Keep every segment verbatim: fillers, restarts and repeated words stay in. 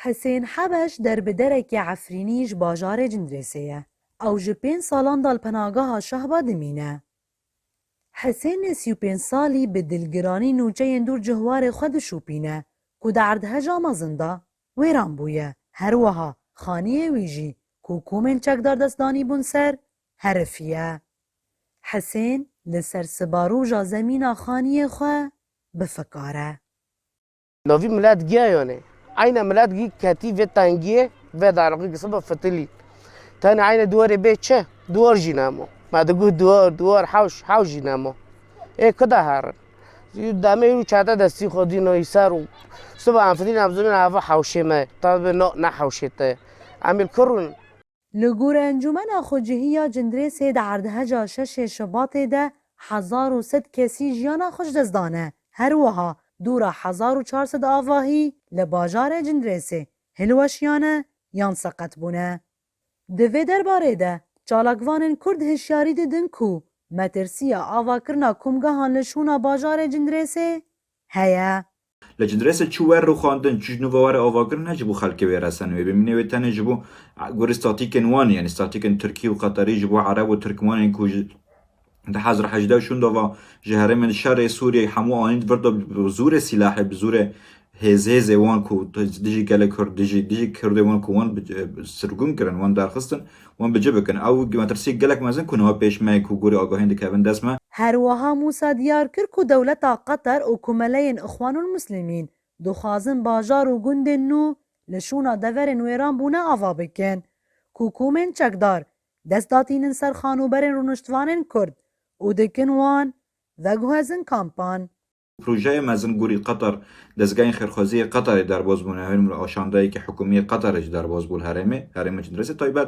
Hisên Hebeş derbiderekî Efrînî ji bajarê Cindirêsê ye. Ew ji pênc salan de li penageha Şehba dimîne. Hisên ê sî û pênc salî bi dilgiranî nûçeyên dûr cihwarê xwe dişûpîne ku di erdheja mezin de wêran bûye. Her wiha xaniyê wî jî ku komên çekdar dest danîbûn ser, herifiye. Hisên li ser sibarûja zemîna xaniyê xwe bifikare. Navî milet giya yanê. Eyne milet gî ketî vê tengiyê, vê darixî gisiba fitilî. Tenê eyne duwarê bê çi? Duwar jî nemo. Me digot duwar, duwar hewş, hewş jî nemo. Ê kuda herin. Demê û çete destî xwe dîna î ser û siba em fitilî em zûnê heva hewşê me. Tabi no ne hewşê te. Em ê li kur rûn. Li gorî Encûmena Xwecihî ya Cindirêsê di erdheja şeşê Şibatê de hezar û sed kesî jiyana xwe ji dest dane. Her wiha dûra hezar û çar sed avahî li bajarê Cindirêsê hilweşiyane yan seqet bûne. Di vê derbarê de çalakvanên Kurd hişyarî didin ku metirsiya avakirina komgehan li şûna bajarê Cindirêsê heye. Li Cindirêsê çi wer rûxandin, çi ji nû ve were avakirin ne ji bo xelkê wê resen wê bimîne, wê tenê ji bo gorî statîkên wan, yanî statîkên Tirkî û Qeterî ji bo Ereb û Tirkmanên ku ji di hezar hejdeh şûnda ve ji herêmên şerê Sûriyê hemû anîn vir de bi zûrê sîlahê, bi zûrê hêzhêzê wan ku dijî gelê Kurd, dijî, dijî Kurdê wan ku wan bi, sirgûn kirin, wan derxistin, wan bi cih bikin. Ew metirsiyek gelek mezin ku niha pêş me ye ku gorî agahiyên dikevin dest me. Her wiha Mûsa diyar kir ku dewleta Qeter û komeleyên Ixwanul Muslimîn dixwazin bajar û gundên nû li şûna deverên wêran bûne ava bikin ku komên çekdar dest datînin ser xanûberên rûniştvanên Kurd û dikin wan veguhezin kampan. Projeyê mezin gorî Qeter, dezgehên xêrxwaziyê Qeterê derbas bûne, hûn aşandeyekî hikûmiyê Qeterê jî derbas bû li herêmê, herêmê Cindirêsê taybet.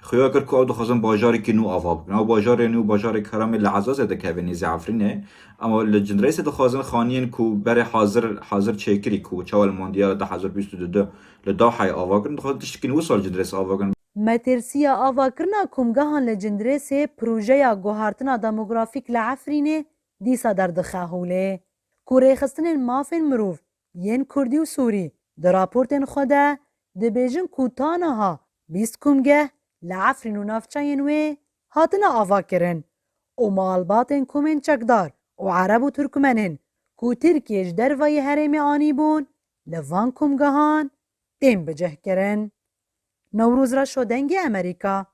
Xuya kir ku ew dixwazin bajarekî nû ava bikin. Ew bajarê nû, bajarê Keramê li Ezazê dikeve nêzî Efrînê. Ema li Cindirêsê dixwazin xaniyên ku berê hazir, hazir çêkirî ku çawa li Mondiala du hezar bîst û du li Dawhayê ava kirin, dixwazin tiştekî nû wisa li Cindirêsê ava kirin. Metirsiya avakirina komgehan li Cindirêsê projeya guhartina demografîk li Efrînê dîsa derdixe holê ku rêxistinên mafên mirov yên Kurdî û Sûrî di raportên xwe de dibêjin ku ta niha bîst komgeh li Efrîn û navçeyên wê hatine avakirin û malbatên komên çekdar û Ereb û Tirkmenên ku Tirkiye ji dervayî herêmê anîbûn li van komgehan tên bicihkirin. Newroz Reşo, Dengê Emerîka,